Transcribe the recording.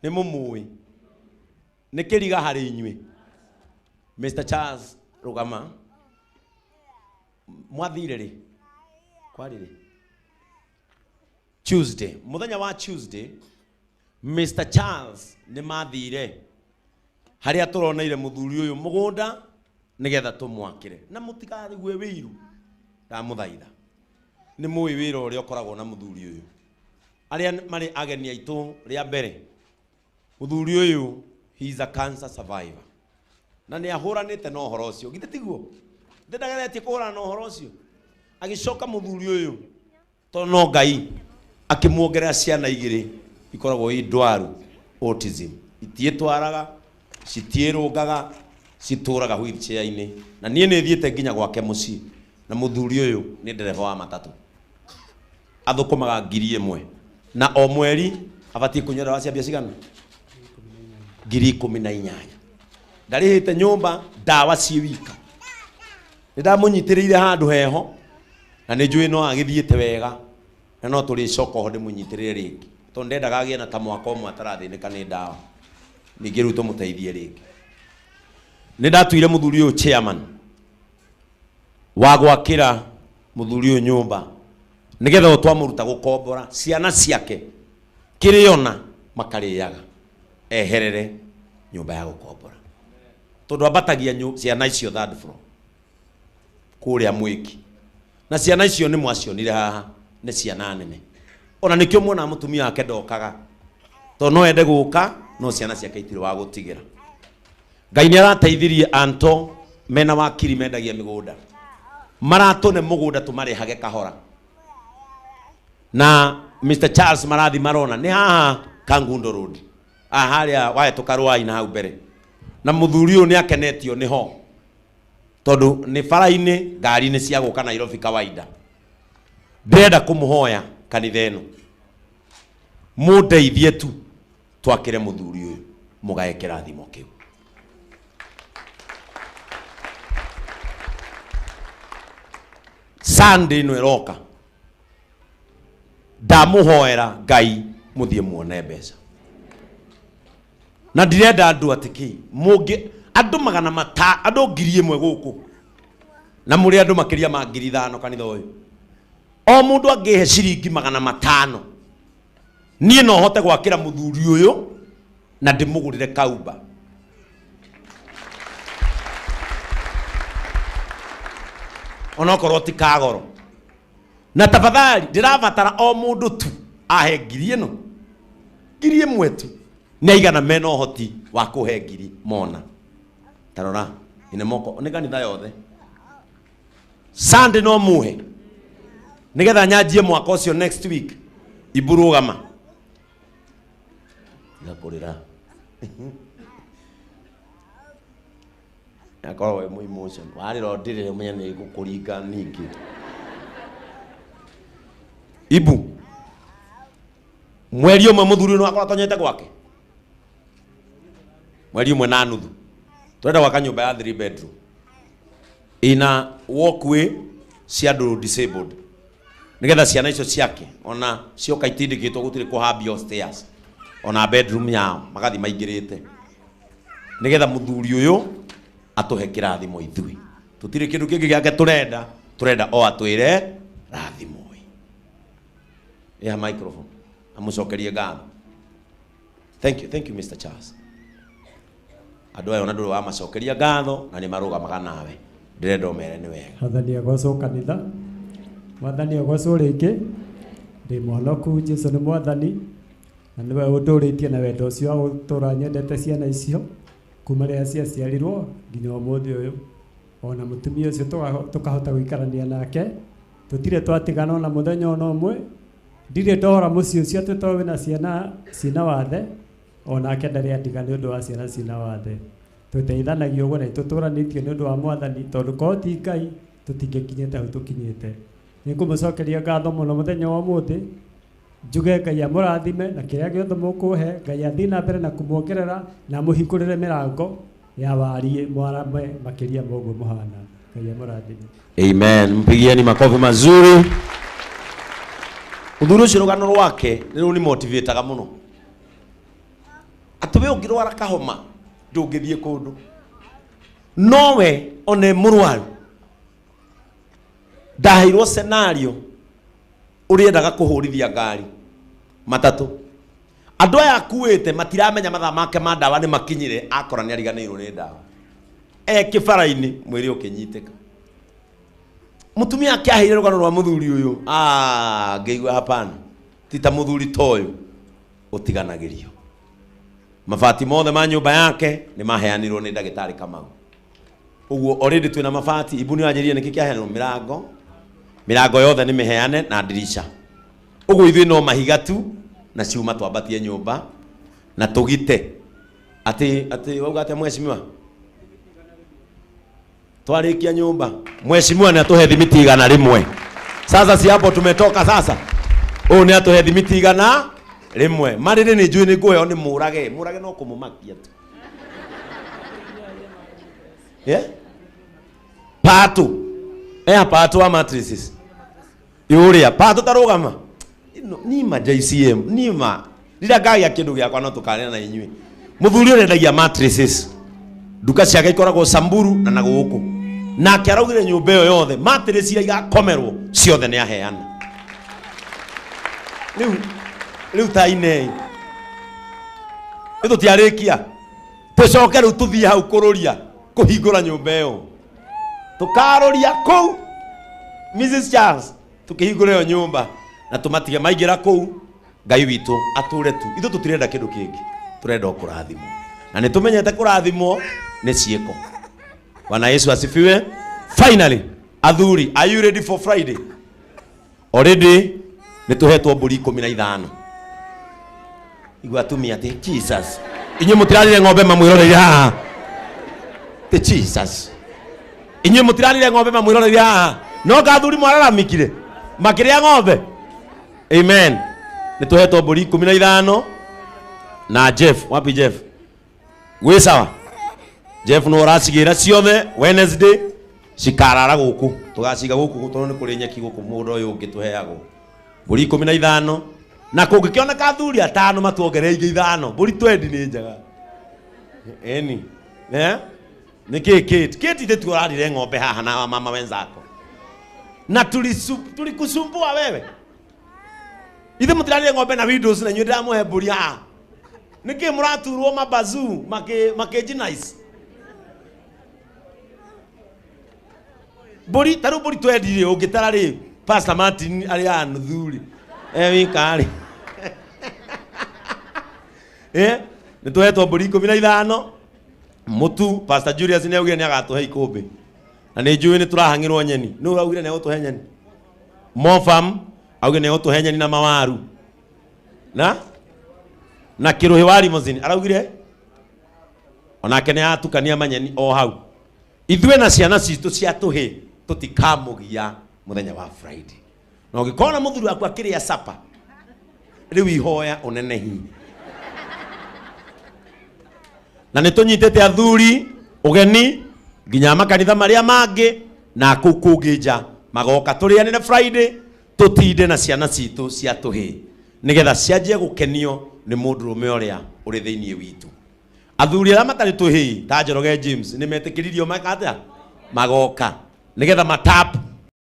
Nĩ mũmũĩ. Nĩ kĩriga harĩ inyuĩ. Mr. Charles Rugama. Mwathire rĩ? Kwarĩ rĩ? Tuesday. Mũthenya wa Tuesday, Mr. Charles nĩ mathire harĩa tũroneire mũthuri ũyũ mũgũnda nĩgetha tũmwakĩre na mũtikarĩgue wĩiru ndamũthaitha nĩ mũĩ wĩra ũrĩa ũkoragwo na mũthuri ũyũ arĩa marĩ ageni aitũ rĩa mbere mũthuri ũyũ he is a cancer survivor na nĩ ahũranĩte na ũhoro ũcio githĩ tiguo githĩ ndageretie kũhũrana na ũhoro ũcio agĩcoka mũthuri ũyũ tondũ no Ngai akĩmuongerera ciana igĩrĩ ikoragwo i ndwaru autism itiĩtwaraga citiĩrũngaga citũraga wheelchair-inĩ na niĩ nĩ thiĩte nginya gwake mũciĩ na mũthuri ũyũ nĩ ndereba wa matatũ athũkũmaga 1,000 na o mweri abatiĩ kũnyua ndawa cia mbia cigana 18,000 ndarĩhĩte nyũmba ndawa ciĩ wika nĩ ndamũnyitĩrĩire handũ heho na nĩ njũĩ no agĩthiĩte wega na no tũrĩcoka oho ndĩmũnyitĩrĩre rĩngĩ tondũ ndendaga agĩe na ta mwaka ũmwe atarathĩnĩka nĩ ndawa ningĩ rĩu tũmũteithie rĩngĩ nĩ ndatuire mũthuri ũyũ chairman wa gwakĩra mũthuri ũyũ nyũmba nĩgetha o twamũruta gũkombora ciana ciake kĩrĩona makarĩaga eherere nyũmba ya gũkombora tondũ ambatagia ciana icio third floor kũrĩa mwĩki na ciana icio nĩ mwacionire haha nĩ ciana nene ona nĩkĩo muona mũtumia wake ndokaga tondũ no ende gũka no ciana ciake itirĩ wa gũtigĩra Ngai nĩ arateithirie anto mena wakiri mendagia mĩgũnda maratũne mũgũnda tũmarĩhage kahora na Mr. Charles marathi marona nĩ haha Kangundo Road haha harĩa wahĩtũka rũai na hau mbere na mũthuri ũyũ nĩ akenetio nĩho tondũ nĩ bara-inĩ ngari nĩ cia gũka Nairobi kawaida ndĩrenda kũmũhoya kanitha ĩno mũndeithie tu twakĩre mũthuri ũyũ mũgae kĩrathimo kĩu Sunday ĩno ĩroka ndamũhoera Ngai mũthiĩ muone mbeca na ndirenda andũ atĩ kĩ mũngĩ andũ magana mata andũ 1,000 gũkũ na mũrĩ andũ makĩria ma 5,000 kanitha ũyũ o mũndũ angĩhe ciringi 500 niĩ no hote gwakĩra mũthuri ũyũ na ndĩmũgũrĩre kauba onokorwo ti kagoro na tafadhali ndĩrabatara o mũndũ tu ahe 1,000 ĩno 1,000 tu nĩ aigana mena ũhoti wa kũhe 1,000 mona tarora ine moko nĩ kanitha yothe Sunday no muhe nigetha nyanjie mwaka ũcio next week iburugama ngakũrĩra akorwo wĩ mũ emotion warĩra ũndĩrĩre ũmenye nĩ ngũkũringa ningĩ ibu mweri ũmwe mũthuri ũyũ akorwo atonyete gwake mweri ũmwe na nuthu tũrenda gwaka nyũmba ya 3 bedroom ina walkway cia andũ disabled nigetha ciana icio ciake ona cioka itindĩkĩtwo gũtirĩ kũhambio stairs ona bedroom yao magathi maingĩrĩte nigetha mũthuri ũyũ atũhe kĩrathimo ithuĩ tũtirĩ kĩndũ kĩngĩ gĩake tũrenda tũrenda o atwĩre rathimoi ya microphone amũcokerie ngatho thank you thank you Mr. Charles andũ aya ona ndũrĩ wamacokeria ngatho na nĩ marũgamaga nawe ndĩrenda ũmere nĩ wega Mwathani agocwo kanitha Mwathani agocwo rĩngĩ ndĩ mwonoku Jesu nĩ mwathani na nĩwe ũndũrĩtie na wendo ũcio wa gũtũra nyendete ciana icio kuma rĩrĩa ciaciarirwo nginya ũmũthĩ ũyũ ona mũtumia ũcio tũkahota gũikarania nake tũtirĩ twatigana ona mũthenya ona ũmwe ndirĩ ndora mũciĩ ũcio atĩ tondũ wĩna ciana ciĩna wathe onake ndarĩ andiga nĩ ũndũ wa ciana ciĩna wathe tũteithanagia ũguo na tũtũranĩtie nĩ ũndũ wa mwathani tondũ korwo ti Ngai tũtingĩkinyĩte hau tũkinyĩte nĩ ngũmũcokeria ngatho mũno mũthenya wa ũmũthĩ njuge Ngai amũrathime na kĩrĩa gĩothe mũkũhe Ngai athiĩ na mbere na kũmuongerera na amũhingũrĩre mĩrango ya wariĩ mwarame makĩria ma ũguo mũhana Ngai amũrathime. Amen. Mpigieni makofi mazuri. Mũthuri ũcio rũgano rwake nĩ rũni motivataga mũno. Atĩ we ũngĩrwara kahoma ndũngĩthiĩ kũndũ, nowe one mũrwaru. Ndaheirwo scenario ũrĩendaga kũhũrithia ngari matatũ, andũ aya akuĩte matiramenya mathaa make ma ndawa nĩ makinyire, akora nĩ ariganĩirwo nĩ ndawa, e kĩbara-inĩ mwĩrĩ ũkĩnyitĩka. Mũtumia akĩaheire rũgano rwa mũthuri ũyũ, ngĩigua hapana, ti ta mũthuri ta ũyũ ũtiganagĩrio. Mabati mothe ma nyũmba yake nĩ maheanirwo nĩ ndagĩtarĩ Kamau. Ũguo already twĩna mabati, ibu nĩ wanjĩrire nĩkĩ kĩaheanirwo, mĩrango, mĩrango yothe nĩ mĩheane na ndirica. Ũguo ithuĩ no mahiga tu na ciuma twambatie nyũmba na tũgite. Atĩ atĩ wauga atĩa mheshimiwa? Twarĩkia nyũmba mheshimiwa nĩ atũhe thimiti 100. Sasa si hapo tumetoka sasa. Ũyũ nĩ atũhe thimiti 100. Marĩrĩ nĩ njũĩ nĩ ngũheo nĩ mũrage, mũrage no kũmũmakia tu. Yeah? Pato. Pato wa matrices. Yuria, pato tarugama. Nima JCM, nima. Rĩrĩa ngagĩa kĩndũ gĩakwa no tũkarĩa na inyuĩ. Mũthuri ũrĩa endagia matrices. Nduka ciake ikoragwo Samburu na na gũkũ. Nake araugire nyũmba ĩyo yothe, matrices iria igakomerwo ciothe nĩ aheana. Rĩu rĩu ta inei. Nĩ tũtiarĩkia. Tũcoke rĩu tũthiĩ hau kũrũria kũhingũra nyũmba ĩyo. Tũkarũria kũu Mrs Charles tukĩhingũra ĩyo nyũmba na tũmatige maingĩra kũu. Ngai witũ atũre tu. Ithuĩ tũtirenda kĩndũ kĩngĩ, tũrenda o kũrathimwo, na nĩ tũmenyete kũrathimwo nĩ ciĩko. Bwana Yesu asifiwe. Finally, athuri, are you ready for Friday? Already nĩ tũhetwo mbũri 15. Igua atumia atĩ Jesus, inyuĩ mũtirarire ng'ombe mamwĩroreire haha. Ti Jesus, inyuĩ mũtirarire ng'ombe mamwĩroreire haha. No ngathuri mwararamikire makĩrĩa ng'ombe. Amen. Nĩ tũhetwo mbũri 15 na Jeff. Wapi Jeff? Gwĩ sawa? Jeff no ũracigĩra ciothe Wednesday cikarara gũkũ, tũgaciga gũkũ tondũ nĩ kũrĩ nyeki gũkũ mũgũnda ũyũ ũngĩ tũheagwo. Mbũri 15 na kũngĩkĩoneka athuri 5 matuongerere ingĩ 5, mbũri 20 nĩ njega. Eni. Eh? Nĩ kĩ Kate? Kate ithe tu ũrarire ng'ombe haha na mama wenzako. Na tulikusumbua wewe. Ithe mũtirarire ng'ombe na windows na inyuĩ ndĩramũhe mbũri haha. Nĩkĩ mũraturwo mabazu makĩnji nice. Mbũri ta rĩu mbũri 20 rĩ ũngĩtara rĩ Pastor Martin arĩ haha nuthu rĩ. Wika rĩ. Nĩ tũhetwo mbũri 15. Mũtu Pastor Julius nĩ augire nĩ agatũhe ikũmbĩ. Na nĩ njũĩ nĩ tũrahang'ĩrwo nyeni. Nũ ũraugire nĩ egũtũhe nyeni? Mofam augire nĩ egũtũhe nyeni na mawaru. Na kĩrũhĩ wa limousine araugire onake nĩ atukania manyeni o hau. Ithuĩ na ciana citũ cia tũhĩ tũtikamũgia mũthenya wa Friday. Na ũngĩkorwo mũthuri waku akĩrĩa sapa, rĩu ihoya ũnenehi. Na nĩ tũnyitĩte athuri ũgeni nginya makanitha marĩa mangĩ na kũu kũngĩ nja magoka tũrĩanĩre Friday, tũtinde na ciana citũ cia tũhĩ nĩgetha cianjie gũkenio nĩ mũndũrũme ũrĩa ũrĩ thĩinĩ witũ. Athuri arĩa matarĩ tũhĩ ta Njoroge James nĩ metĩkĩririo meka atĩa? Magoka nĩgetha matap